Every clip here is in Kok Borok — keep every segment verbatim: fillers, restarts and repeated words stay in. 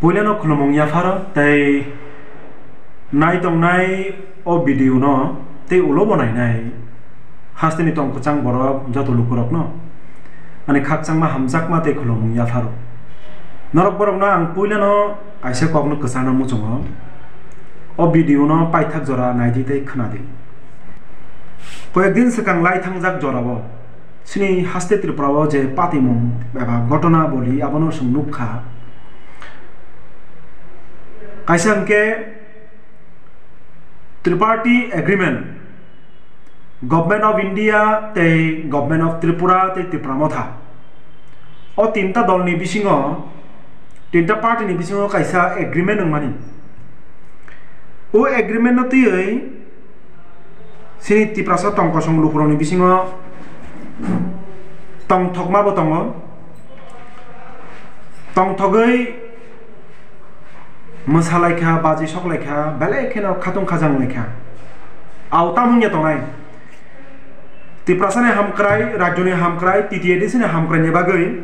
Puilano khulumung yapharo tei nai tongnai o video no tei ulo bo nainai hasteni tong kwchang borok joto lukurokno ani khakchangma hamjakma tei khulumung yapharo. Norok borokno ang puilano kaisa kokno kwchangna muchungo. O video no paithak jora naidi tei khwnadi. Koyek din swkang lai thangjak jorao chini haste Tripura o je patimung eba gotona boli abono chwng nukha. Kaisa hwnkhe Triparty Agreement, Government of India tei Government of Tripura tei Tipra Motha. O tinta dolni bisingo, tinta party ni bisingo kaisa agreement wngmani. O agreement no twiwi chini Tiprasa tong kosong lukurokni bisingo tongthokma bo tongo. Tongthogwi mwsalaikha, baji soklaikha, belai kheno khatung khajang wnglaikha. Au tamung ya tongnai. Tiprasani hamkrai, rajyoni hamkrai, T T A D C ni hamkraini bagwi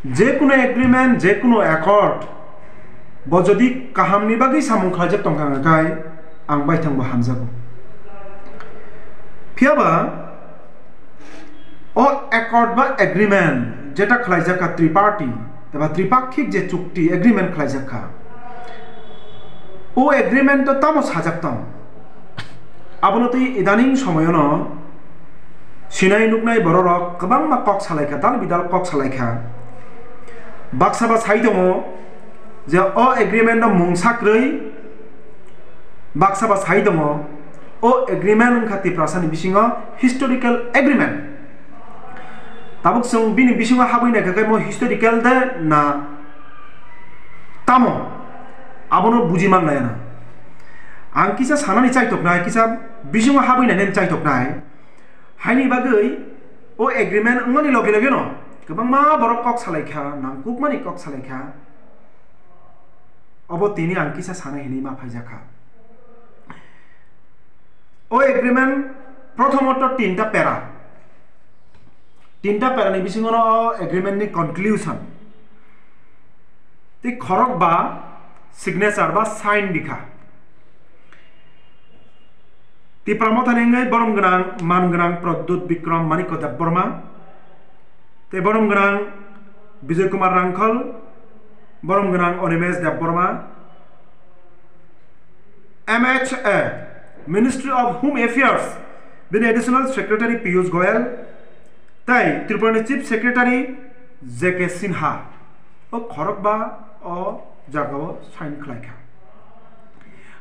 jekunu agreement, jekunu accord, bo jodi kahamni bagwi samung khlaijak tongkha hwnkhai, ang baithang bo hamjago. Phiyaba o accord ba agreement jeta khlaijak kha triparty eba tripakhik je chukti agreement khlaijak kha, o agreement o tamo sajak tong? Abono tei idaning somoyono sinai nuknai bororok kwbangma kok salaikha, dal bidal kok salaikha. Baksa ba sai tongo je o agreement no mungsa kwrwi, baksa ba sai tongo o agreement wngkha Tiprasani bisingo historical agreement. Tabuk chwng bini bisingo habwi naikha khe mo historical de na tamo, abono buji man laya na. Ang kisa sanani chaitoknai, kisa bisingo habwi nainani chaitoknai. Haini bagwi o agreement wngmani loge loge no kwbangma borok kok salaikha, nangkukmani kok salaikha. Obo tini ang kisa sana hinwi ma phaijakha. O agreement prothomoto tinta pera. Tinta pera ni bisingo no o agreement ni conclusion. Tei khorok ba signature ba sign dikha. Tipra Mothani wngwi borom gwnang, man gwnang Pradyut Bikram Manikya Debbarma, tei borom gwnang Bijoy Kumar Rangkhal, borom gwnang Animesh Debbarma, M H A, Ministry of Home Affairs, bini Additional Secretary Piyush Goyal, tei Tripurani Chief Secretary J K Sinha, o khorokba o jagao sign khlaikha.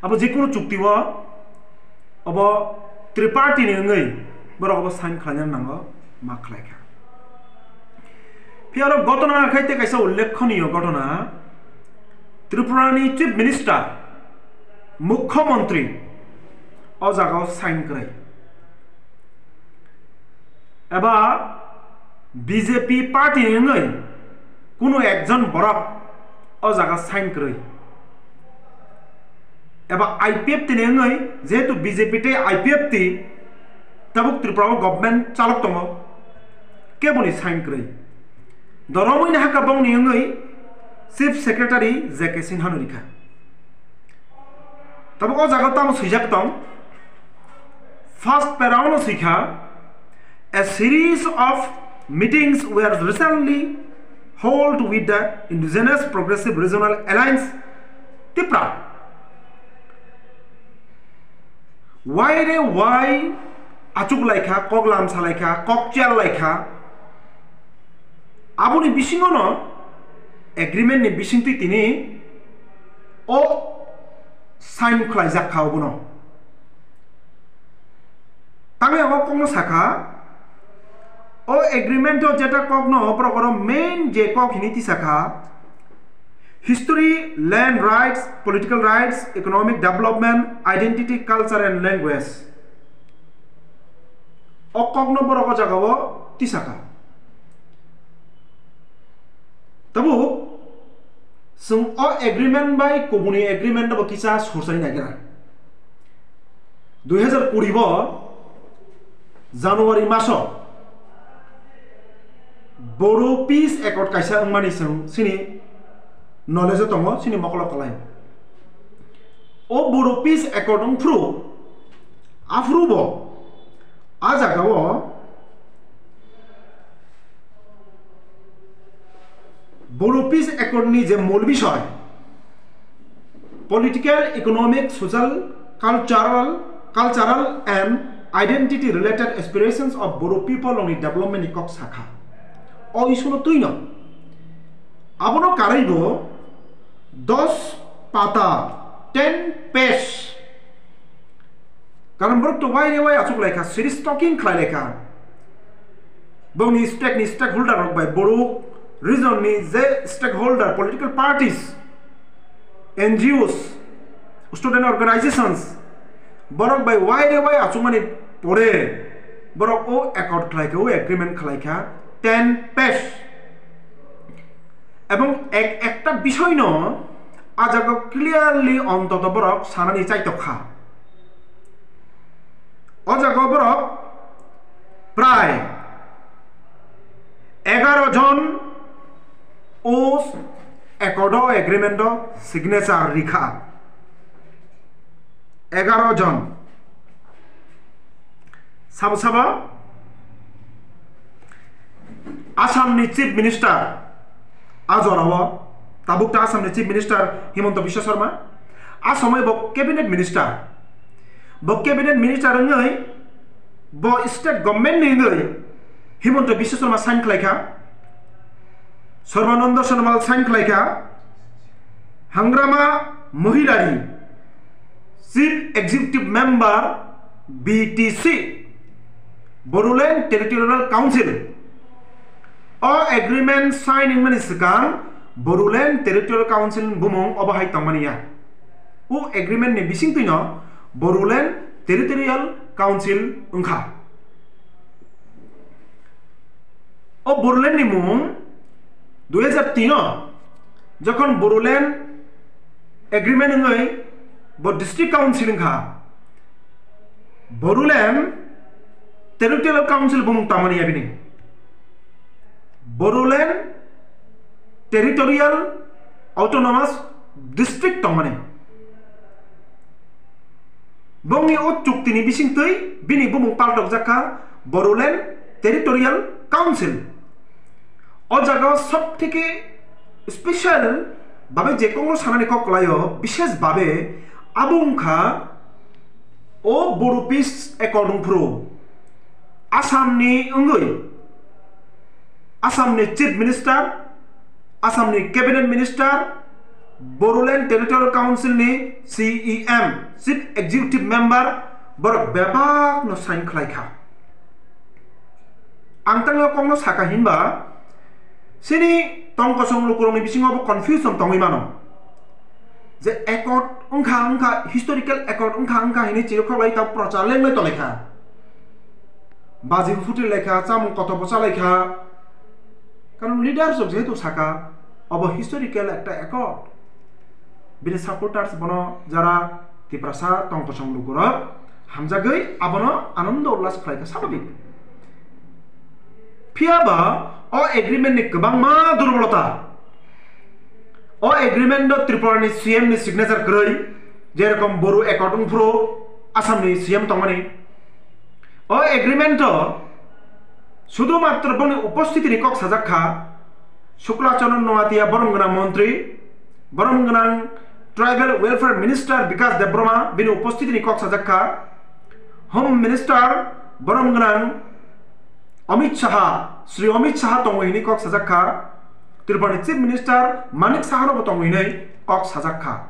Abo jekunu chukti o, obo triparty ni wngwi borok obo sign khlaina nango, ma khlaikha. Phiya oro gotona khai tei kaisa ullekhonoyo gotona, Tripurani Chief Minister, Mukhyamantri o jagao sign kwrwi. Eba B J P party ni wngwi kunu ekjon borok o jaga sign kwrwi. Eba I P F T ni wngwi, jehetu B J P tei I P F T tabuk Tripura o government chalok tongo, keboni sign kwrwi. Doromwi ni haka bongni wngwi Chief Secretary J K Sinha no rikha. Tabuk o jaga tamo swijak tong, first para ono swikha, "A series of meetings were recently held with the Indigenous Progressive Regional Alliance, Tipra." Why re why achuk laikha, kok lam salaikha, kok chial laikha. Aboni bisingo no agreement ni bisingtwi tini o sign khlaijak kha obono. Tangwi ang o kokno sakha, o agreement o jeta kokno borok oro main je kok hini tisakha, history, land rights, political rights, economic development, identity, culture and language. O kokno borok o jagao tisakha. Tabuk chwng o agreement bai kubuni agreement no bo kisa sorsai naikha. Dui hazar kuri bo January maso Bodo Peace Accord kaisa wngmani chwng chini knowledge o tongo, chini mokolo kwlai. O Bodo Peace Accord wngphru, aphuru bo a jagao Bodo Peace Accord ni je mol bisoi, political, economic, social, cultural, cultural and identity related aspirations of Bodo people ni development ni kok sakha. O issue no twino. Abono karwi bo dos pata, ten page. Karon borok to wai re wai achuk lai kha, series talking khlai lai kha. Bongni state ni stakeholder rok bai Bodo region ni je stakeholder, political parties, N G Os, student organizations, borok bai wai re wai achukmani pore borok o accord khlai kha, o agreement khlai kha, ten page. Ebong ek, ekta bisoi no a jaga clearly ontoto borok sanani chaitok kha. O jaga borok prai egaro jon o accord o, agreement o signature rikha. Egaro jon. Sabo sabo Assam ni Chief Minister, a jorao tabuk ta Assam ni Chief Minister Himanta Biswa Sarma, a somoi bo cabinet minister, bo cabinet minister wngwi bo state government ni wngwi Himanta Biswa Sarma sign khlai kha, Sarbananda Sonowal sign khlai kha, Hangrama Mohilari, Chief Executive Member, B T C, Bodoland Territorial Council. O agreement sign wngmani swkang Bodoland Territorial Council ni bumung obo hai tongmani ya. O agreement ni bisingtwi no Bodoland Territorial Council wngkha. O Bodoland ni mung dui hajar tin o jokhon Bodoland agreement wngwi bo district council wngkha, Bodoland Territorial Council bumung tangmani ya bini. Bodoland Territorial Autonomous District tongmani. Bongni o chuktini bisingtwi bini bumung paltokjak kha Bodoland Territorial Council. O jagao sob theke special babe je kokno sanani kok kwlaio, bishes babe abo wngkha o Bodo Peace Accord wngphuru Assamni wngwi, Assamni Chief Minister, Assamni Cabinet Minister, Bodoland Territorial Council ni C E M, Chief Executive Member, borok bebakno sign khlai kha. Ang tangwi kokno sakha hinba, chini tongkosong lukurokni bisingo bo confusion tongwi mano. Je accord wngkha, wngkha, historical accord wngkha, wngkha hinwi chirokhoklai ta prochar lenglai tonglaikha. Baji phuti laikha, chamung kotor bo chalaikha. Karon leaders rok jehetu saka, obo historical ekta accord. Bini supporters bono jara Tiprasa tongkosong lukurok hamjagwi abono anondo ullas khlaikha sababik. Phiyaba o agreement ni kwbangma durbolota. O agreement o Tripura ni C M ni signature kwrwi, jerokom Boru accord wngphuru Assam ni C M tongmani. O agreement o sudhumatro boni upostiti ni kok sajak kha, Shukla Charan Noatia borom gwnang montri, borom gwnang Tribal Welfare Minister Bikas Debbarma bini upostiti ni kok sajak kha, Home Minister borom gwnang Amit Shah, Shri Amit Shah tongo hini kok sajak kha, Tripura ni Chief Minister Manik Saha no bo tongo hinwi kok sajak kha.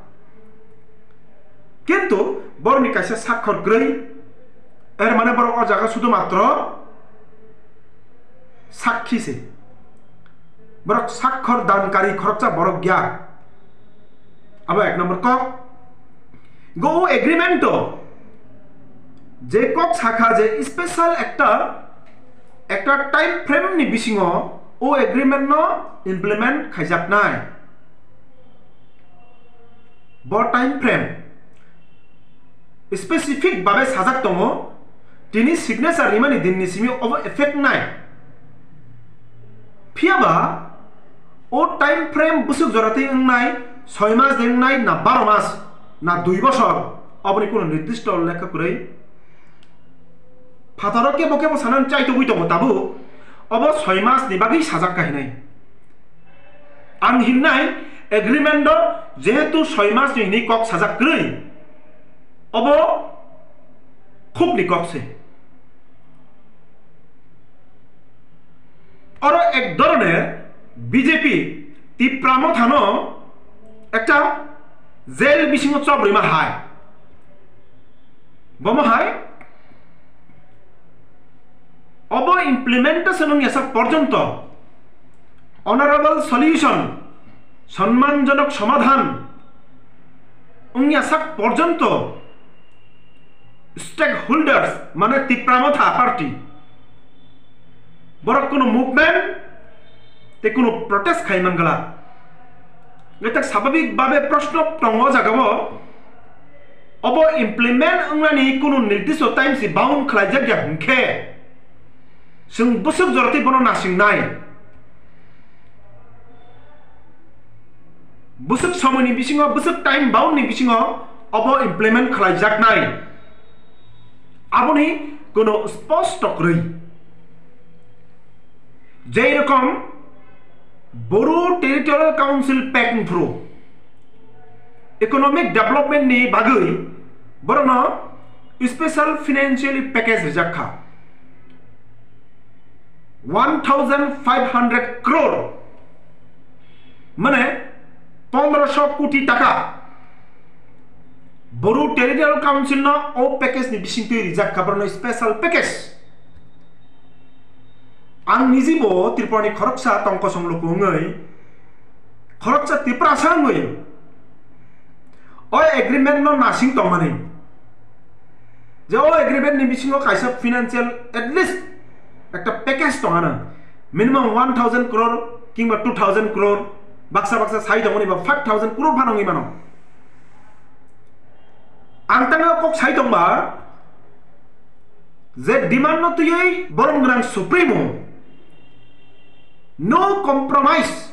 Kintu borokni kaisa sakhor kwrwi, er mane borok o jaga sudhumatro sakhi se. Borok sakhor dankari khoroksa borok ya. Abo ek number kok. Go agreement o je kok sakha je special ekta, ekta time frame ni bisingo o agreement no implement khaijaknai. Bo time frame specific babe sajak tongo, tini signature rimani dinni simi obo effect nai. Phiyaba O time frame bwswk jora twi wngnai, soi mas de wngnai, na baro mas, na dui bosor, oboni kuno nirdisto lekha kwrwi. Phataro kebo kebo sanani chaitugwi tongo tabuk, obo soi mas ni bagwi sajak kha hinwi. Ang hinnai agreement o jehetu soi mas ni hinwi kok sajak kwrwi, obo khub ni kok se. Oro ek dhoroner B J P Tipra Mothano ekta jail bisingo chobrima hai. Bomo hai obo implementation wngya sak porjonto honorable solution, sonmanjonok somadhan wngya sak porjonto stakeholders, mane Tipra Motha party, borok kuno movement tei kuno protest khai mangala. Ngetak sababik babe proshno tongo jagao, obo implement wngnani kuno nirdisto time si bound khlaijak ya hwnkhe, chwng bwswk jora tei bono nasingnai. Bwswk somoini bisingo, bwswk time bound ni bisingo obo implement khlaijaknai. Aboni kuno sposto kwrwi. Jei rokom Boru Territorial Council pack wngphuru economic development ni bagwi borokno special financial package rijak kha. One thousand five hundred crore, mane pondroso koti taka Boru Territorial Council no o package ni bisingtwi rijak kha, borokno special package. Ang nijibo Tripura ni khoroksa tongkosong luku wngwi, khoroksa Tiprasa wngwi o agreement no nasing tongmani, je o agreement ni bisingo kaisa financial at least ekta package tongana, minimum one thousand crore kingba two thousand crore, baksa baksa sai tongmani ba five thousand crore phano wngwi mano. Ang tangwi kok sai tongba, je demand no twiwi borom gwnang Supremo, no compromise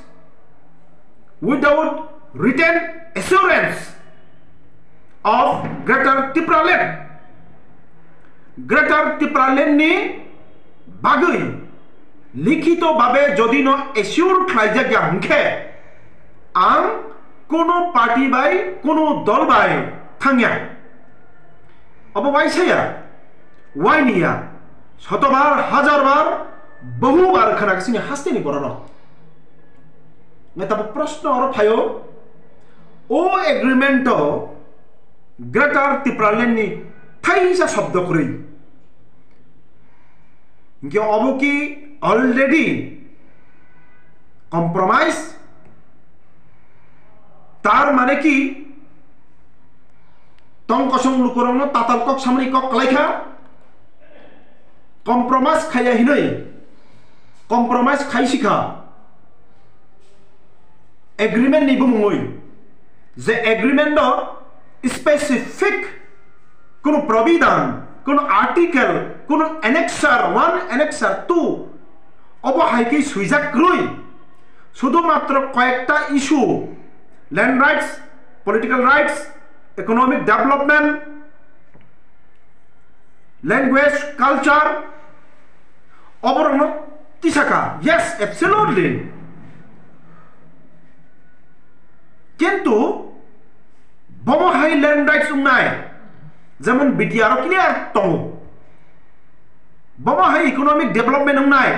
without written assurance of Greater Tipraland. Greater Tipraland ni bagwi likhito babe jodi no assure khlaijak ya hwnkhe, ang kuno party bai, kuno dol bai thangya. Obo waisa ya, waini ya, sotobar, hajar bar, bohu bar khwna chini hasteni bororok. Nge tabuk proshno oro phaio, o agreement o Greater Tipraland ni thaisa shobdo kwrwi. Hingke obo ki already compromise? Tar mane ki tong kosong lukurokno tatal kok samani kok kwlai kha? Compromise khaiya hinwi compromise khaisi kha. Agreement ni bumungwi, je agreement no specific kuno provision, kuno article, kuno annexure one, annexure two, obo hai khe swijak kwrwi. Sudhu matro koyekta issue, land rights, political rights, economic development, language, culture, oborokno tisaka. Yes, absolutely. Kintu bomo hai land rights wngnai, jemon B T R o clear tongo. Bomo hai economic development wngnai,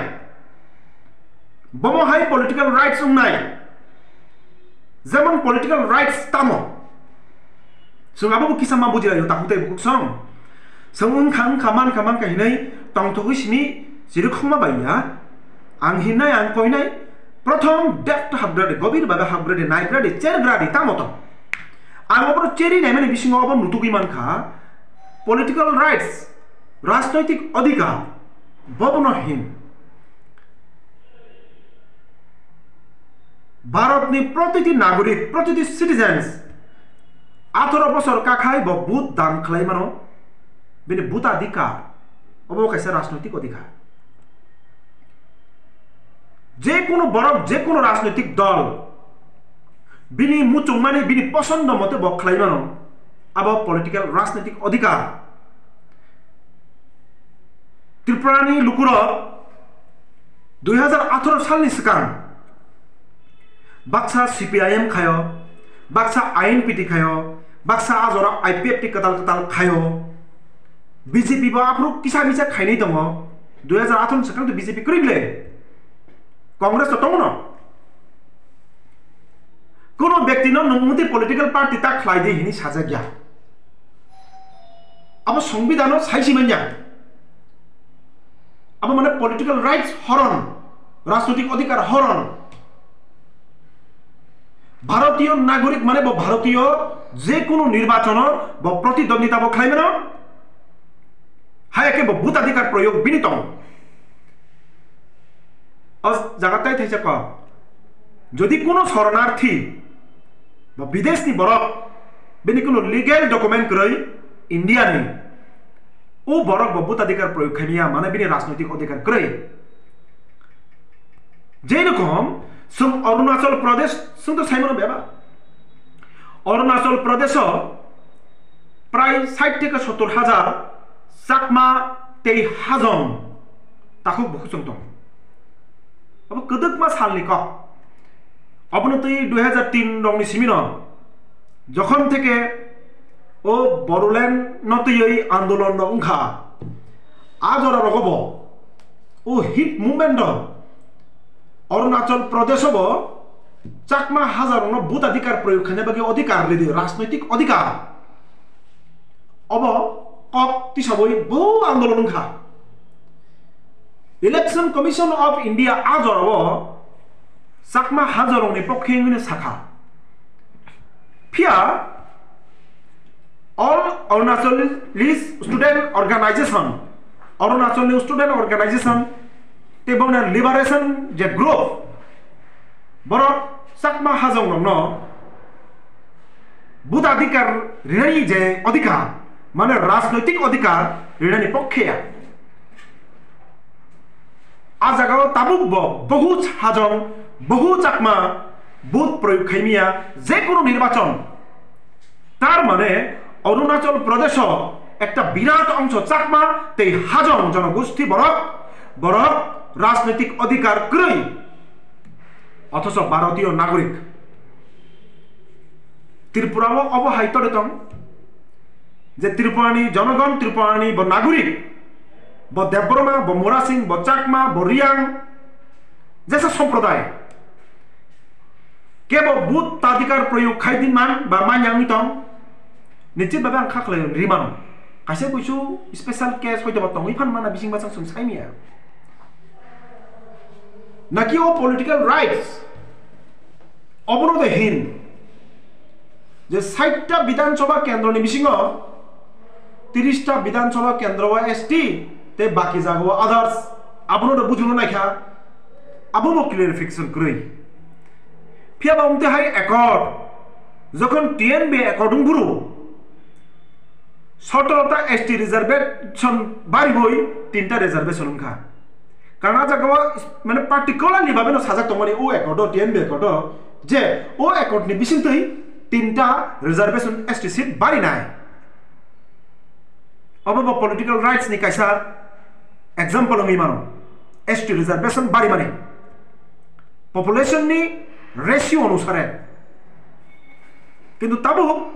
bomo hai political rights wngnai, jemon political rights tamo. Chwng abo bo kisa ma buji laio, takhuk tei bukhuk song. Chwng wngkha, wngkha, mankha, mankha hinwi tongthogwi simi chirikhokma bai ya. Ang hinai, ang koinai, prothom depth habgra di, gobir babe habgra di, naigra di, chergra di, tamo tong. Ang obo cheri naimani bisingo obo nutugwi mankha, political rights, rajnoitik odhikar, bobono hin. Bharatni protiti nagorik, protiti citizens, atharo bosor kakhai bo vote dan khlai mano, bini vote adhikar, obo kaisa rajnoitik odhikar. Je kunu borok, je kunu rajnoitik dol bini muchungmani, bini posondo mote bo khlai mano, abo political rajnoitik odhikar. Tripurani lukurok dui hajar atharo salni swkang baksa C P I M khaio, baksa I N P T khaio, baksa ajora I P F T kwtal kwtal khaio. B J P bo aphuru kisa misa khainai tongo. Dui hajar atharo ni swkang to B J P kwrwi ble. Congress to tongo no. Kono bekti no nungmwtwi political party ta khlai di hini sajak ya. Abo songbidano sai si manya. Abo mane political rights horon, rajnoitik odhikar horon. Bharatiyo nagorik mane bo bharatiyo je kunu nirbachono bo protidwandita bo khlai mano. Hai khe bo bhotadhikar proyog bini tong. O jaga tai thaisa kok. Jodi kuno soronarthi ba bideshni borok bini kuno legal document kwrwi India ni, o borok bo bhotadhikar proyog khaimya, mane bini rajnoitik odhikar kwrwi. Jei rokom, chwng Arunachal Pradesh, chwng to saimano beba. Arunachal Pradesh o prai sait theke sottor hajar Chakma tei Hajong takhuk bukhuk chwng tong. Abo kwdwkma salni kok. Abono twi dui hajar tin rokni simino jokhon theke o Bodoland no twiwi andolon rok wngkha, a jora rogo bo o hit movement rok Arunachal Pradesh o bo Chakma Hajarokno bhotadhikar proyog khaina bagwi odhikar ridi, rajnoitik odhikar. Obo kok tisabwi bo andolon wngkha. Election Commission of India a jorao Chakma Hajarokni pokhe wngwi sakha. Phiya All Arunachal Student Organization, Arunachal Student Organization tei bongni Liberation je group, borok Chakma Hajongrokno bhotadhikar rinani je odhikar, mane rajnoitik odhikar rinani pokhe ya. A jagao tabuk bo bohu Hajong, bohu Chakma vote proyog khaimiya je kunu nirbachon. Tar mane Arunachal Pradesh o ekta birat ongso Chakma tei Hajong jonogosti borok, borok rajnoitik odhikar kwrwi, othocho Bharatiyo nagorik. Tripura o obo hai tore tong je Tripurani jonogon, Tripurani bo nagorik, bo Debbarma, bo Murasing, bo Chakma, bo Riyang, jesa somproday. Kebo bhotadhikar proyog khai di man ba manya wngwi tong. Nichit babe ang kha khlai rimano. Kaisa kuisu special case hoito ba tongwi phan mana bising bachang sung saimiya. Naki o political rights obono de hin je sait ta Bidhan Sabha kendro ni bisingo tiris ta Bidhan Sabha kendro o S T tei baki jaga o others, abono de bujuna naikha. Abo bo clarification kwrwi. Phiya ba wngte hai accord, jokhon T N B accord wng phuru, sotoro ta S T reservation bari boi tinta reservation wngkha. Karon a jaga o mane particularly babe no sajak tongmani o accord o, T N B accord o, je o accord ni bisingtwi tinta reservation S T seat bari nai. Obo bo political rights ni kaisa example wngwi mano. S T reservation bari mani population ni ratio onusare. Kintu tabuk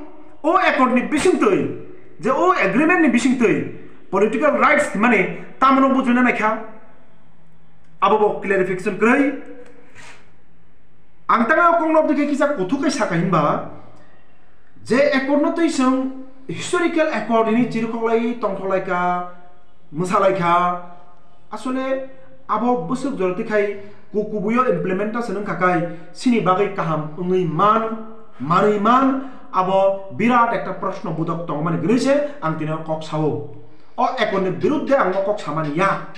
o accord ni bisingtwi, je o agreement ni bisingtwi political rights himani tamno bujuna naikha, abo bo clarification kwrwi. Ang tangwi o kokno abdi khe kisa kuthuk khe saka hinba, je accord no twi chwng historical accord hini chirikhoklai tongthoklaikha, mwsalaikha. Asole abo bwswk jora twi khai ku-, kubuio implementation wngkha khai chini bagwi kaham wngwi man, manwi man, abo birat ekta proshno bodhok tongmani gwnwi se ang tini o kok sao. O accord ni birudde ang o kok samani ya.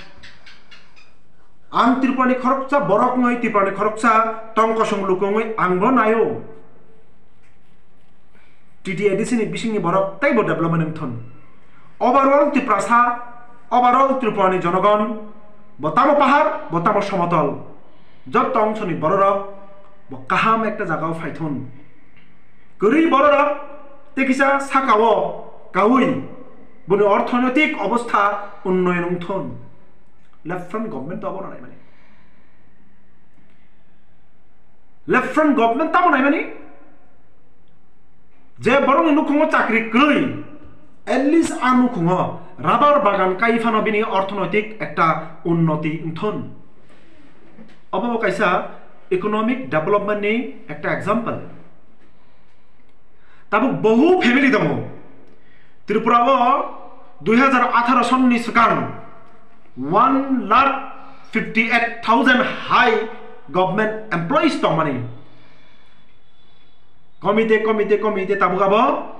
Ang Tripura ni khoroksa borok wngwi, Tripura ni khoroksa tong kosong luku wngwi ang bo naio. T T A D C ni bisingni borok teibo development wngthun. Overall Tiprasa, overall Tripura ni jonogon, bo tamo pahar, bo tamo somotol. Jotto ongsoni bororok bo kaham ekta jagao phaithun. Kwrwi bororok tei kisa sakao kaui boni orthonoitik obostha unnoyon wngthun. Left front government to abono naimani. Left front government tamo naimani? Je borokni nukhungo chakri kwrwi, at least a nukhungo rubber bagan kai phano bini orthonoitik ekta unnoti wngthun. Obo bo kaisa economic development ni ekta example. Tabuk bohu family tongo. Tripura o dui hajar atharo sonni swkang one lakh fifty eight thousand hai government employees tongmani. Komite, komite, komite tabuk abo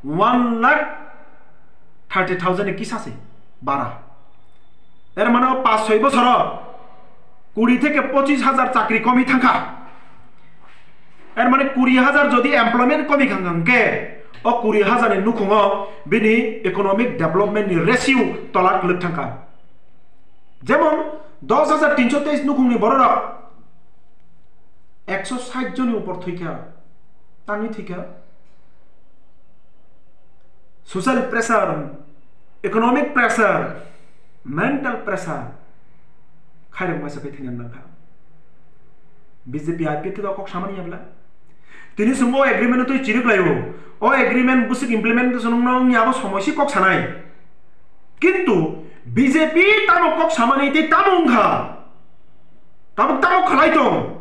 one lakh thirty thousand ni kisa se bara. Er mane o paanch soi bosoro kuri theke pochis hajar chakri komi thangkha. Er mane kuri hajar jodi employment komi khang khang khe o kuri hajar ni nukhungo bini economic development ni ratio tola kwlwk thangkha. Jemon dos hajar tinso teis nukhungni bororok ekso sait joni upor thwikha, tangwi thwikha. Social pressure, economic pressure, mental pressure khairok masa khe thwina nangkha. B J P I P F T kok samani yabla. Tini sumbo agreement twi chirik layo. O agreement busik implementation wngno wngya abo somoisi kok sanai. Kintu B J P tamo kok samani tei tamo wngkha. Tabuk tamo khalai tong.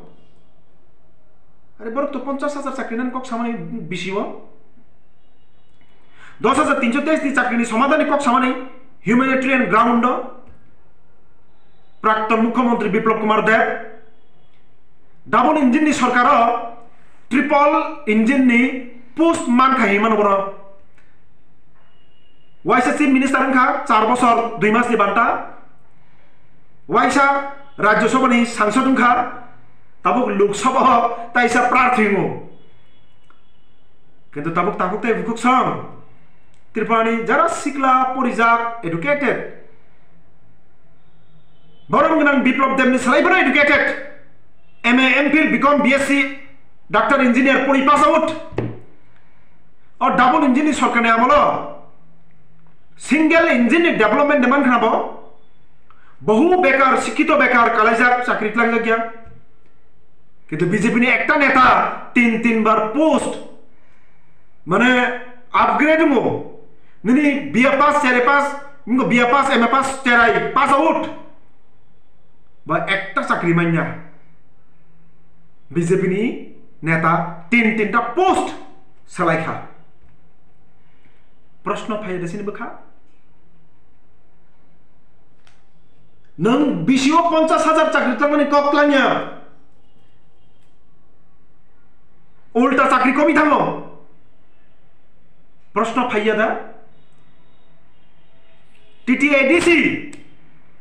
Are borok to ponchas hajar chakri nani kok samani bisi o. Dos hajar tinso teis ni chakri ni somadhan ni kok samani humanitarian ground o. Prakton Mukhyamantri Biplab Kumar Deb. Double engine ni sorkar o triple engine ni post mankha hinmano bono. Waisa chief minister wngkha char bosor dui mas ni banta. Waisa Rajya Sabha ni sangsad wngkha, tabuk Lok Sabha o taisa prarthi wngo. Kintu tabuk tabuk tei bukhuk song Tripura ni jara sikla porijak educated, borom gwnang Biplab Deb ni salai bono educated, M A, M Phil, B Com, B S C, Doctor, Engineer pori pass out. O double engine ni sorkar ni amolo single engine ni development demand khna bo. Bohu bekar, sikhito bekar, kalaijak, chakri tlangjak ya. Kintu B J P ni ekta neta tin tin bar post mane upgrade mo. Nini B A pass, cherai pass, nini B A pass, M A pass, cherai pass out. Ba ekta chakri manya. B J P ni neta tin tinta post salai kha. Proshno phai de sini bwkha. Nwng bisi o ponchas hajar chakri tangmani kok klanya. Ulta chakri komi thango. Proshno phaiya da? T T A D C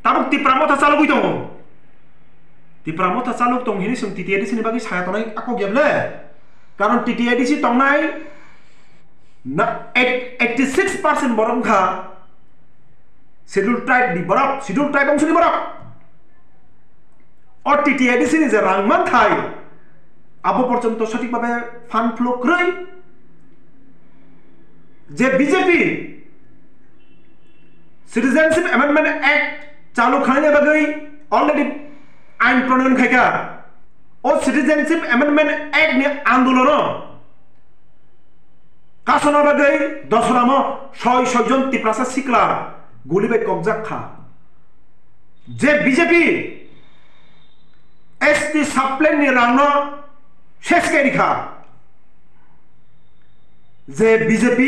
tabuk Tipra Motha chalogwi tongo. Tipra Motha chalok tong hini song T T A D C ni bagwi saya tongnai ako geble. Karon T T A D C tongnai na eight-, eighty six percent borok wngkha Scheduled Tribe ni borok, Scheduled Tribe bongso ni borok. O T T A D C ni je rang manthai, abo porjonto sothik bhabe fund flow kwrwi. Je B J P Citizenship Amendment Act chalu khlaina bagwi already ain pronoyon khaikha. O Citizenship Amendment Act ni andolono kasona bagwi Dosramo soi soi jon Tiprasa sikla guli bai kokjak kha. Je B J P S T subplan ni rangno ses khe rikha. Je B J P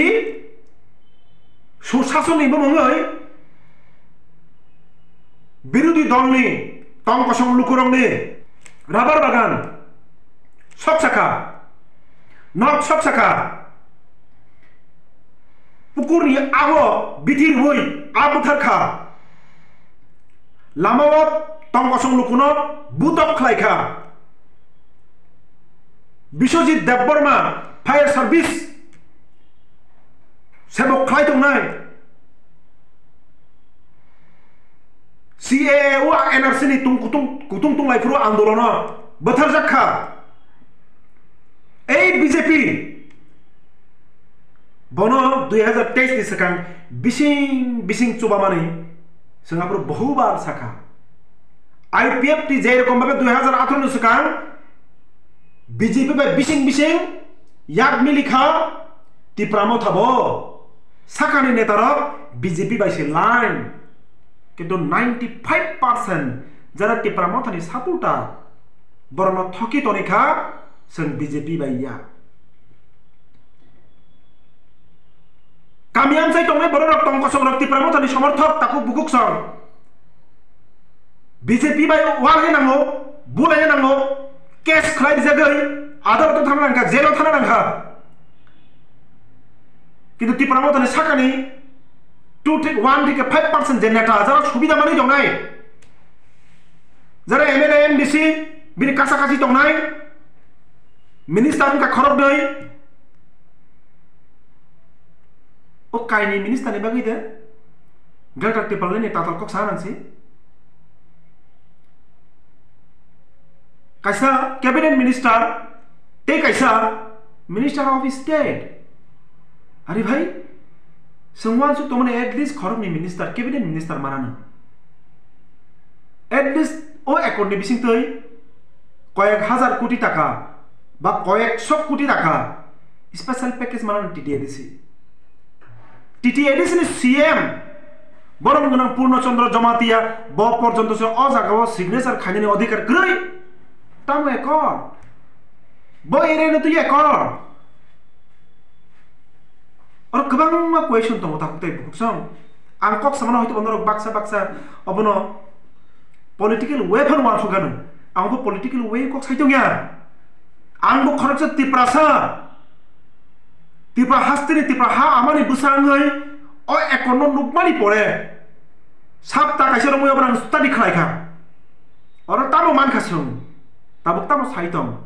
susasonni bumungwi birodhi dolni tong kosong lukurokni rabar bagan sok sakha, nok sok sakha, pukurni abo bithi rwui a buthar kha, lamao tong kosong lukuno butok khlai kha. Biswajit Debbarma, fire service, sebok khlai tongnai. C A A o N R C ni tung kutung, kutung tunglaifru andolono bwtharjak kha. Ei B J P bono dui hazar teis ni swkang bising bising chubamani chwng aphuru bohubar sakha. I P F T je rokom bhabe dui hazar atharo ni swkang B J P bai bising bising yak mili kha Tipra Motha bo. Sakani netarok B J P bai se line. Kintu ninety five percent jara Tipra Mothani supporter, borokno thoki toni kha, chwng B J P bai ya. Kami amchai tongnai bororok tong kosokrok Tipra Mothani somorthok takhuk bukhuk song. B J P bai wal hai nango, bul hai nango, case khlai rijagwi adaloto thangna nangkha, jailo thangna nangkha. Kintu Tipra Mothani sakani two thik, one thik five percent je neta jara subida manwi tongnai, jara M L A, M D C bini kasa kasi tongnai, minister wngkha khoroknwi, o kaini minister ni bagwi de Greater Tipraland ni tatal kok sa nang si. Kaisa cabinet minister tei kaisa minister of state. Ari bhai, chwng uansuk tongmani at least khoroknwi minister, cabinet minister manano. At least o accord ni bisingtwi koyek hazar koti taka ba koyek shok koti taka special package manano T T A D C. T T A D C ni C M borom gwnang Purno Chandra Jamatia bo porjonto se o jagao signature khainani adhikar kwrwi. Tamo accord? Bo area no twi accord? Oro kwbangma question tongo takhuk tei bukhuk song. Ang kok samano hoito bonorok baksa baksa obono political way phano uansuk gano. Ang bo political way kok sai tongya. Ang bo khoroksa Tiprasa. Tipra hasteni, Tipra ha amani bwsa wngwi o accord no nukmani pore sapta kaisa romwi obo ang study khlai kha. Oro tamo man kha chwng? Tabuk tamo sai tong?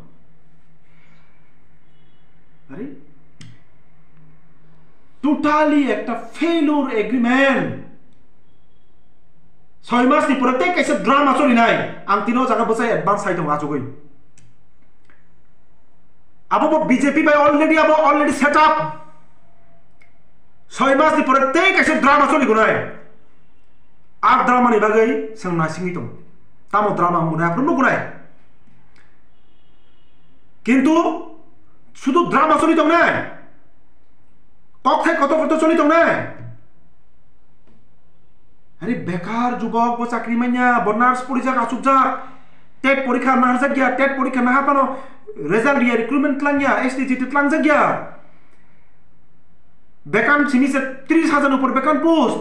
Are? Totally ekta failure agreement. Soi mas ni pore tei kaisa drama choli nai. Ang tino jaga bwsai advance sai tongo achugwi. Abo bo B J P bai already, abo already set up. Soi mas ni pore tei kaisa drama choli gunai. A drama ni bagwi chwng naisingwi tongo. Tamo drama wngmani aphuru nugunai. Kintu sudu drama choli tongnai. Kokthai kotor kotor choli tongnai. Are bekar jubok bo chakri manya, bo nurse porijak, achukjak. TET porikha naharjak ya, TET porikha naha phano result ya, recruitment tlang ya, S T G T tlangjak ya. Bekan simi se tris hajar ni upor bekan post.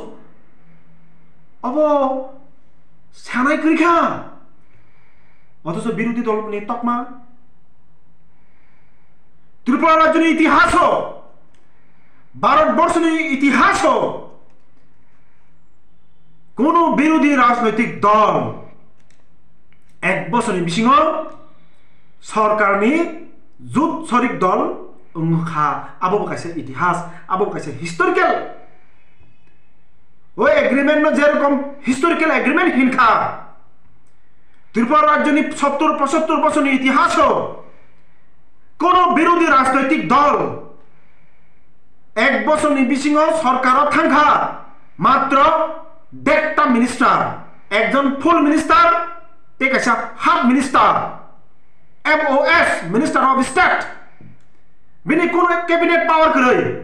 Obo sanai kwrwi kha. Othocho birodhi dol ni tokma. Tripura rajyoni itihaso, Bharat borshoni itihaso kono birodhi rajnoitik dol ek bosorni bisingo sorkarni jut sorik dol wngkha. Abo bo kaisa itihas, abo bo kaisa historical. O agreement no jerokom historical agreement hinkha, Tripura rajyoni sottor pochottor bosorni itihaso kono birodhi rajnoitik dol ek bosorni bisingo sorkaro thangkha matro dekta minister, ekjon full minister tei kaisa half minister, M O S, Minister of State. Bini kono cabinet power kwrwi.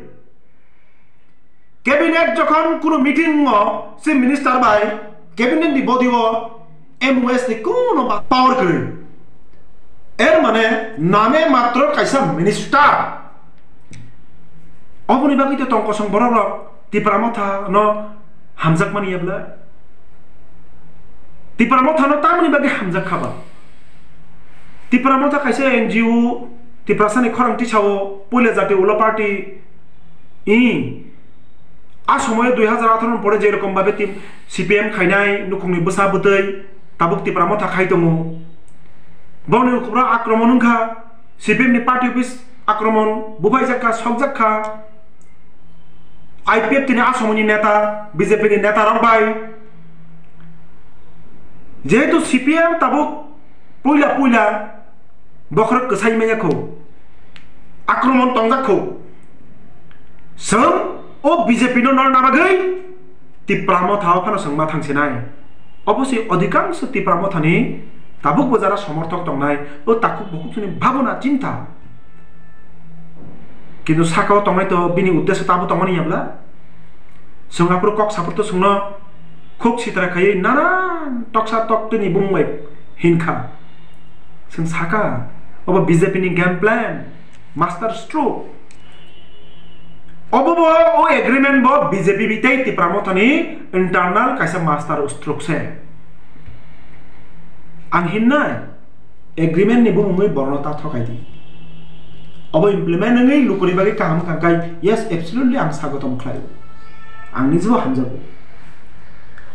Cabinet jokhon kono meeting o se minister bai cabinet ni body o M O S ni kono ba power kwrwi. Er mane name matro kaisa minister. Oboni bagwi to tong kosong borok rok Tipra Motha no hamjak mani ya bwle? Tipra Motha no tamoni bagwi hamjak kha ba? Tipra Motha kaisa N G O, Tiprasani khorang tisao puila jati ulo party. I a somoyo dui hazar atharo ni pore je rokom babe tim C P M khainai nukhungni bwsa bwtwi tabuk Tipra Motha khai tongo. Boni ukhubra akromon wngkha, C P M ni party office akromon bubaijak kha, sokjak kha. I P F T ni a somoini neta, B J P ni neta rok bai. Jehetu C P M tabuk puila puila bokhorok kwsai manya kho, akromon tongjak kho. Chwng o B J P no nolna bagwi Tipra Motha o phano chwng ma thangsinai. Obosoi odhikangsho Tipra Mothani tabukbo jara somorthok tongnai, o takhuk bukhuk chini bhabona chinta. Kintu sakao tongnai to bini uddesyo tabo tongmani yabla. Chwng aphuru kok saphuru to chwngno khuk sitra khaiwi nanan toksa toktwini bumung bai hinkha. Chwng saka, obo B J P ni game plan, master stroke. Obo bo, o agreement bo B J P tei Tipra Mothani internal kaisa master stroke se. Ang hinnai, agreement ni bumungwi borno ta thokai di. Obo implement wngwi lukuni bagwi kaham wngkha khe, yes, absolutely ang sagotom khlai. Ang nijebo hamjago.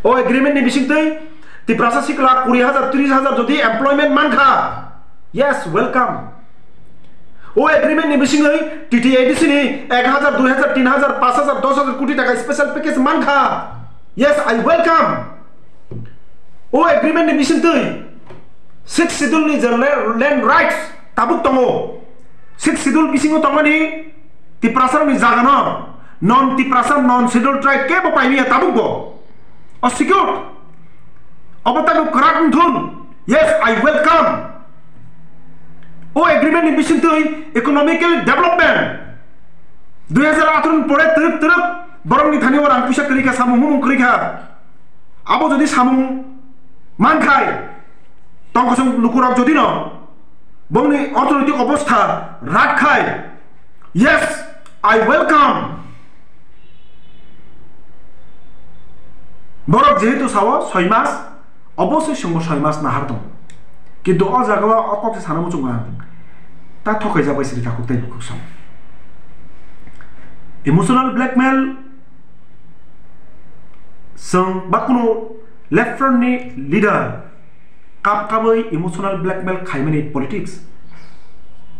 O agreement ni bisingtwi Tiprasa sikla kuri hajar, tris hajar jodi employment mankha, yes, welcome. O agreement ni bisingtwi T T A D C ni ek hajar, dui hajar, tin hajar, panch hajar, dos hajar koti taka special package mankha, yes, I welcome. O agreement ni bisingtwi Sixth Schedule ni je la-, land rights tabuk tongo. Sixth Schedule bisingo tongmani Tiprasa ni jaga no non Tiprasa, non Schedule tribe kebo paimiya tabuk bo. O secure. Obo tabuk kwrak wngthun. Yes, I welcome. O agreement ni bisingtwi economical development. Dui hajar atharo ni pore twrwk twrwk borokni thani o rang puisa kwrwi kha, samung humung kwrwi kha. Abo jodi samung mankhai, tongkosong lukurok jodi no bongni orthonoitik obostha rakkhai, yes, I welcome. Borok jehetu sao soi mas, obosoi chwngbo soi mas nahar tongo. Kintu o jagao o kok se sana muchungo ang. Ta thokaijak bai siri takhuk tei bukhuk song. Emotional blackmail, chwng ba kunu left front ni leader kap kabwi emotional blackmail khaimani politics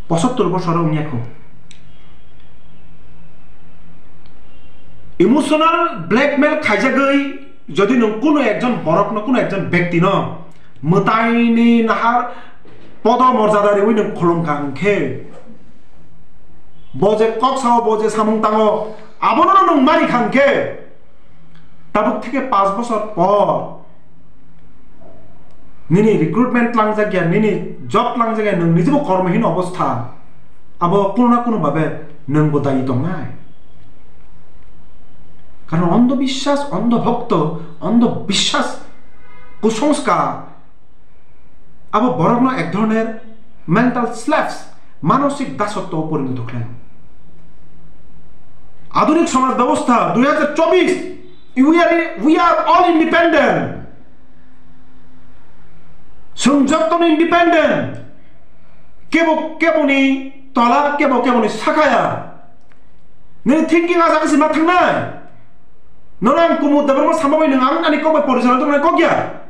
pochottor bosoro wngya kho. Emotional blackmail khaijagwi jodi nwng kunu ekjon borokno, kunu ekjon bektino mwtaini nahar podo morjada riwi nwng khulumkha hwnkhe, bo je kok sao, bo je samung tango, abono nwng mari kha hwnkhe, tabuk theke panch bosor por nini recruitment tlangjak ya, nini job tlangjak ya, nwng nijebo kormohin obostha, abo kuno na kuno babe nwngbo dayi tongnai. Karon ondho biswas, ondho bhokto, ondho biswas, kusongskar, abo borokno ek dhoroner mental slaves, manosik dasotto o porinoto khlaio. Adhunik somaj bebosta dui hajar chobbish, we are, we are all independent. Chwng jotono independent. Kebo, keboni tola, kebo, keboni sakaya. Nini thinking a jaga se ma thangnai. Nono ang Kumud Debbarma sama bai nwng ang ani kok bai porichalna tongmani kok ya.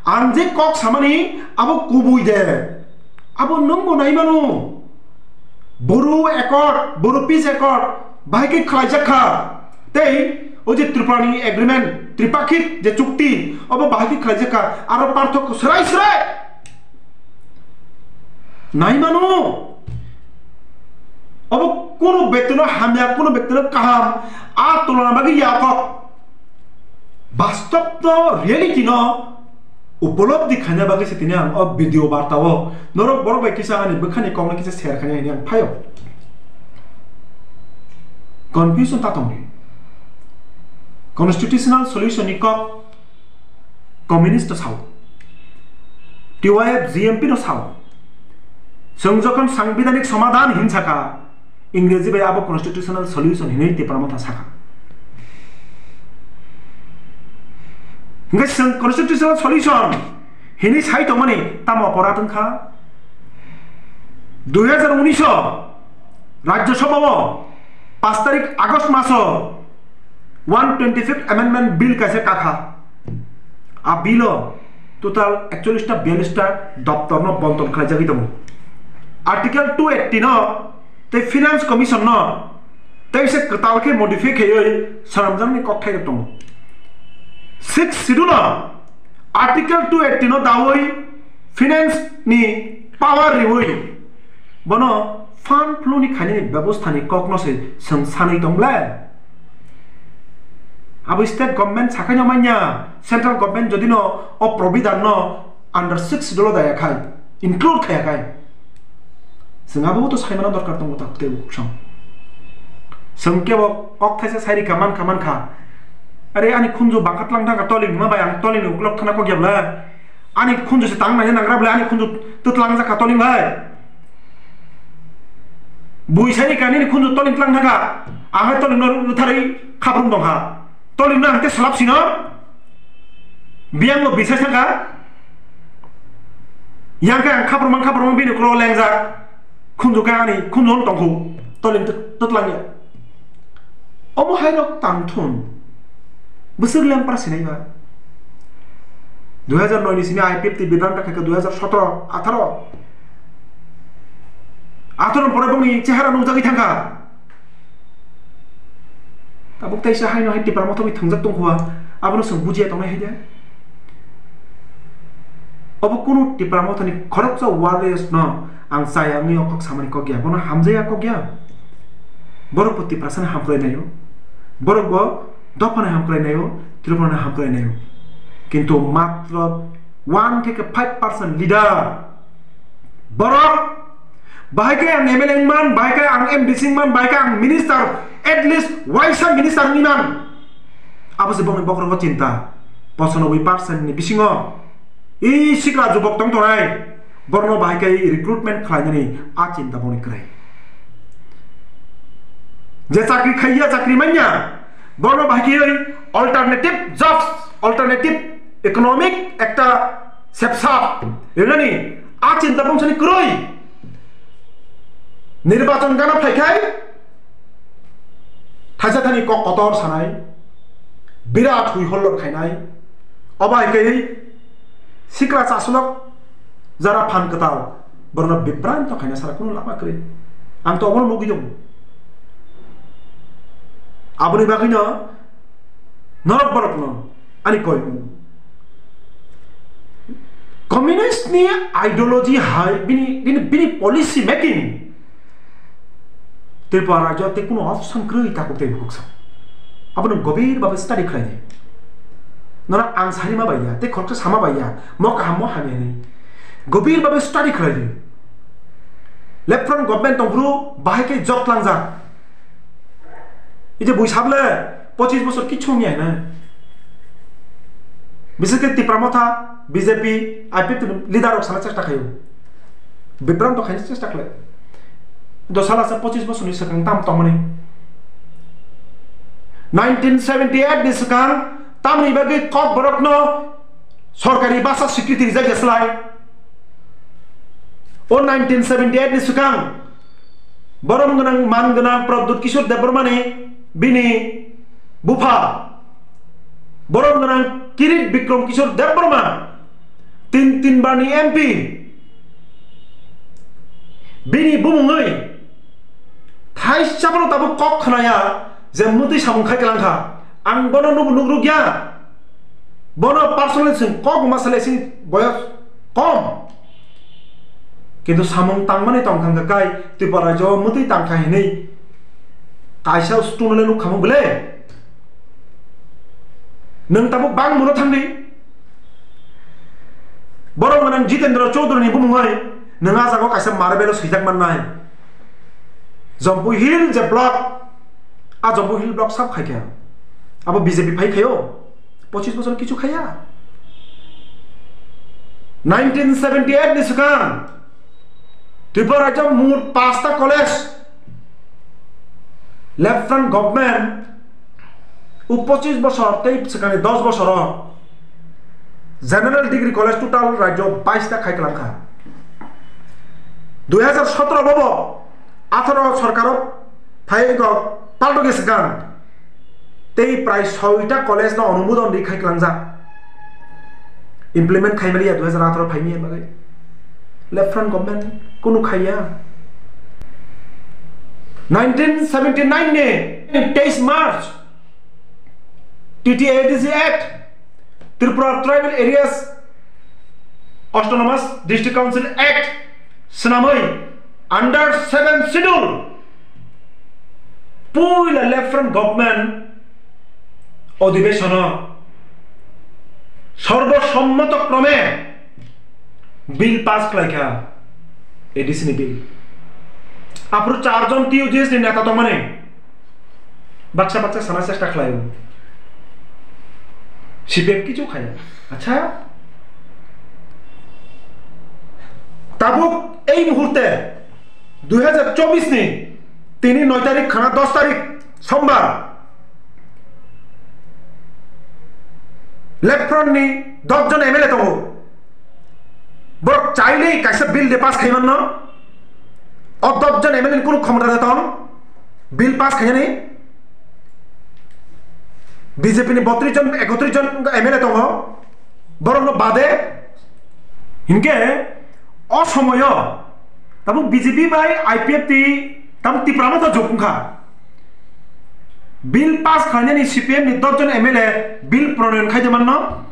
Ang je kok samani abo kubui de. Abo nwngbo nai mano. Boru Accord, Boru Peace Accord, bahai khe khlaijak kha. Tei o je Tripura ni agreement, tripakhik je chukti, obo bahai khe khlaijak kha. Aro parthokyo srai srai. Nai mano. Obo kunu bektino hamya, kunu bektino kaham, a tolona bagwi ya kok. Bastobno, reality no upolobdi khaina bagwi se tini ang o video barta o norok borok bai kisa ani bwkhani kokno kisa share khaina hwnwi ang phaio. Confusion ta tongdi. Constitutional solution ni kok communist sao. T Y F G M P no sao. Chwng jokhon sangbidanik somadhan hinsa kha, Ingreji bai abo constitutional solution hinwi Tipra Motha sakha. Hingke chwng constitutional solution hinwi sai tongmani tamo oporadh wngkha? Dui hajar unis o Rajya Sabha o paanch tarik August maso one twenty fifth Amendment Bill kaisa kakha. A bill o total ekchollish ta biyallish ta doptor no bonton khlaijagwi tongo. Article two eighty no tei Finance Commission no tei se kwtal khe modify khaiwi swnamjaknai kokthai rok tongo. Sixth Schedule o Article two eighty no dawi finance ni power riwi bono fund flow ni khainani bebostha ni kok no se chwng sanwi tong le. Abo state government sakai no manya, central government jodi no o provider no under six schedule daya khai, include khaya khai. Chwng abo to saimano dorkar tongo tak tei bukchang. Chwng kebo kok thaisa sairi kha man kha man kha. Are ani khunju bangkha tlang thangkha toling ma bai ang toling uklok thana kok yabla. Ani khunju se tang nai nangra bla ani khunju twtlang jakha toling bai. Bui sairi kha nini khunju toling tlang thangkha. Ang hai toling no rutharwi khaprum tongkha. Toling no ang te salap sino. Biyang no bisai sangkha. Yang khe ang khaprum ang khaprum bini kro lengjak. Khunju khe ani khunju no tongkhu. Toling twtlang ya. Omo hai rok tang thun. Bwswk leng para sinai ba. Dui hajar noi ni simi I P F T bibranta khaikha dui hajar sotro, atharo. Atharo pore bongni chehara nukjagwi thangkha. Tabuk teisa haino hai Tipra Motha bai thwngjak tongkha, abono chwng bujiya tongnai hai de. Obo kunu Tipra Mothani khoroksa warriors no ang chaya wngwi o kok samani kok ya, bono hamjaya kok ya. Borok bo Tiprasani hamkrai naio, borok bo dophani hamkrai naio, Tripurani hamkrai naio. Kintu matro one theke five percent leader borok, bahai khe ang M L A wngman, bahai khe ang M D C wngman, bahai khe ang minister, at least waisa minister wngman. Abo se bokni bokhorogo chinta. Pochonoboi percent ni bisingo i sikla jubok tong tongnai, borno bahai khe recruitment khlainani a chinta boni kwrwi. Je chakri khaiya, chakri manya, borno bahai khe alternative jobs, alternative economic ekta sepsap rinani a chinta bongchani kwrwi. Nirbachon gana phaikhai thaisa thani kok kotor sanai, birat hui hollor khainai, obo hai khe sikla chasulok jara phan kwtal borno bibranto khaina sara kunu lama kwrwi. Ang to obono nugwi tongo. Aboni bagwino norok borokno ani koi mung. Communist ni ideology hai bini, bini, bini policy making Tripura rajyo tei kuno option kwrwi takuk tei bukuksa. Abono gobir babe study khlai di. Nora ang sari ma baiya, tei khoroksa sama baiya, mo kaham mo hamya hinwi. Gobir babe study khlai di. Left front government tongphuru bahai khe jok tlangjak. Ije bui sable pochis bosor kichu wngya hina. Bises khe Tipra Motha, B J P, I P F T ni leader rok sana chesta khaio. Bibranto khaina chesta khlai. Dosala se pochis bosor ni swkang tam tongmani. Nineteen seventy eight ni swkang tamni bagwi kok borokno sorkari basa swikriti rijak ya slai. O nineteen seventy eight ni swkang borom gwnang man gwnang Pradyut Kishore Debbarma ni bini bupha, borom gwnang Kirit Bikram Kishore Debbarma, tin, tin bar ni M P, bini bumungwi thaisa bono tabuk kok khnaya je mwtwi samung khai kwlangkha. Ang bono nugo nugrukya. Bono personally chwng kok ma sale sini boyos kom. Kintu samung tangmani tongkha hwnkha kai Tripura rajyo mwtwi tangkha hinwi kaisa student le nukha mung bwle. Nwng tabuk bang muno thangdi. Borok gwnang Jitendra Chaudhary ni bumung hai nwng a jago kaisa marble o swijak mannai. Jampui Hill je block, a Jampui Hill block sab khai khe. Abo B J P phai khaio. Pochis bosor kichu khaya. Nineteen seventy eight ni swkang Tripura rajyo mut pasta college, left front government, o pochis bosor tei swkangni dos bosoro general degree college total rajyo bais ta khai kwlangkha. Dui hajar sotoro bobo atharo sorkaro phai paltogwi swkang tei prai soita college no onumodon ri khai kwlangjak. Implement khaimani ya dui hajar atharo phaini ya bagwi. Left front government kunu khaiya. Nineteen seventy nine ni teis March, T T A D C Act, Tripura Tribal Areas Autonomous District Council Act swnamwi under seven Schedule puila left front government odhibesono sorbosommotokrame bill pass khlaikha, A D C ni bill. Aphuru charjon T U J S ni neta tongmani baksa baksa sana chesta khlaio. C P M kichu khaya. Acha, tabuk ei muhurte dui hajar chobbish ni tini noi tarik khana dos tarik sombar, left front ni dos jon M L A tongo. Borok chaile kaisa bill de pass khai manno. O dos jon M L A ni kunu khomota de tong bill pass khainani? B J P ni botris jon, ekotris jon M L A tongo. Borokno bade hinkhe o somoyo tabuk B J P bai I P F T tabuk Tipra Motha jok wngkha. Bill pass khlainani C P M ni dos jon M L A bill pronoyon khaide manno.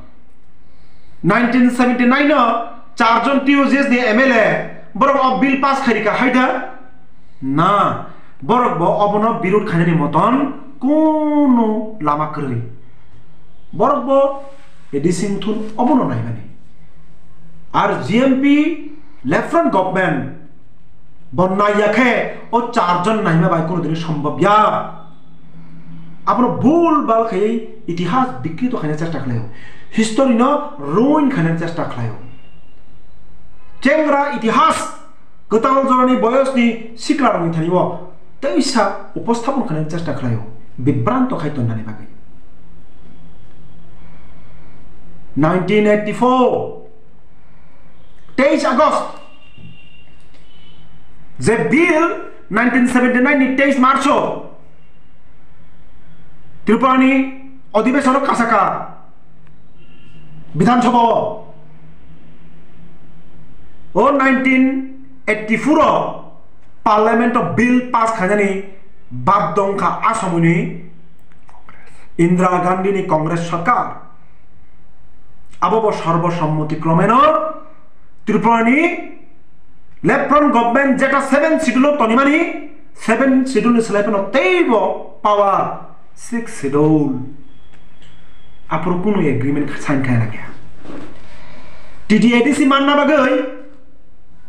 Nineteen seventy nine o char jon T U J S ni M L A borok o bill pass khairika haida? Na, borok bo obono birod khainani moton kunu lama kwrwi. Borok bo A D C wngthun obono naimani. Ar G M P left front government bo naiya khe o char jon naima bai kunu dini sombhob ya. Abono bul bal khaiwi itihas bikrito khaina chesta khlaio, history no ruin khaina chesta khlaio. Chengra itihas kwtal jorani boyosni siklarokni thani o teisa uposthapon khaina chesta khlaio, bibranto khai tonnani bagwi. Nineteen eighty four, teis August, je bill nineteen seventy nine ni teis March o Tripura ni odhibesono kasaka Bidhan Sabha o, o nineteen eighty four o Parliament o bill pass khainani bad dongkha a somoini Indira Gandhi ni Congress sarkar. Abo bo sarbosommoti kromeno Tripura ni left front government jeta seven schedule o tonimani, seven schedule ni slai phano teibo power six schedule. Aphuru kunu agreement sign khaina khe. T T A D C manna bagwi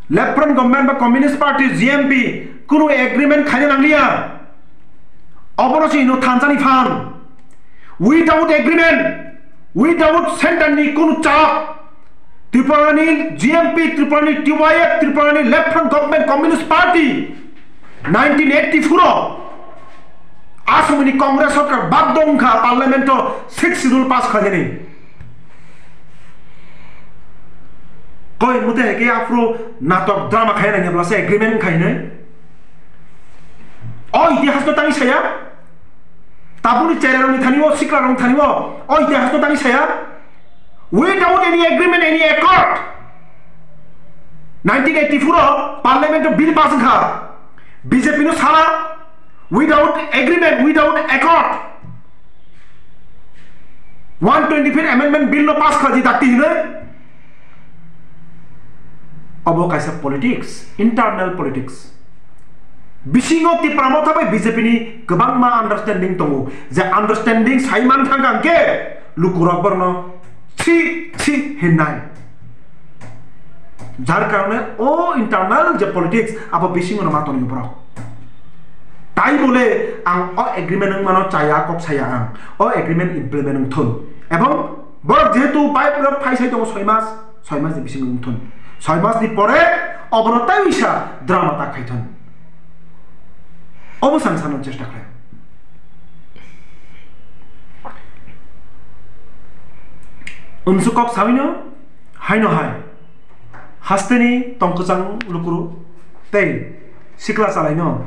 left front government ba Communist Party, G M P, kunu agreement khaina nangliya. Obono se ino thansa ni phan. Without agreement, without center ni kunu chap, Tripura ni G M P, Tripura ni T Y F, Tripura ni left front government, Communist Party, nineteen eighty four o a somoini Congress sarkar bad dongkha Parliament o six schedule pass khainani. Koi mute hai khe aphuru natok drama khai nangya bwlasa agreement khai hinwi. O itihas no tangwi saya. Tabukni cherairokni thani o, siklarokni thani o, o itihas no tangwi saya. Without any agreement, any accord, nineteen eighty four o Parliament o bill pass wngkha. B J P no sala, without agreement, without accord, one twenty fifth Amendment Bill no pass khlaidi dakti hinwi. Obo kaisa politics, internal politics. Bisingo Tipra Motha bai B J P ni kwbangma understanding tongo, je understanding sai man thangkha hwnkhe lukurok borokno thi thi hinnai. Jar karone o internal je politics abo bisingo no ma tongo borok. Tai bole ang o agreement wngmano chaya, kok saya ang. O agreement implement wngthun. Ebong borok jehetu bai borok phai sai tongo soi mas, soi mas ni bisingo wngthun. Soi mas ni pore obono tai wisa drama ta khaithun. Obo sang sanw chesta khlai. Umsuk kok sawino, haino hai. Hasteni tongkwchang lukuru tei sikla chalaino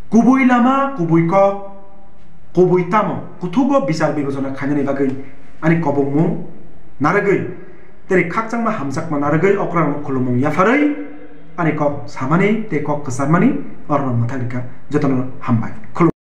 kubui lama, kubui kok, kubui tamo kuthugo bichar bibechona khainani bagwi ani kobongmung narwgwi tei khakchangma hamjakma narwgwi okrangno khulumung yapharwi ani kok samani tei kok kwcharmani orno mwthagwi kha. Jotono hambai. Khulum.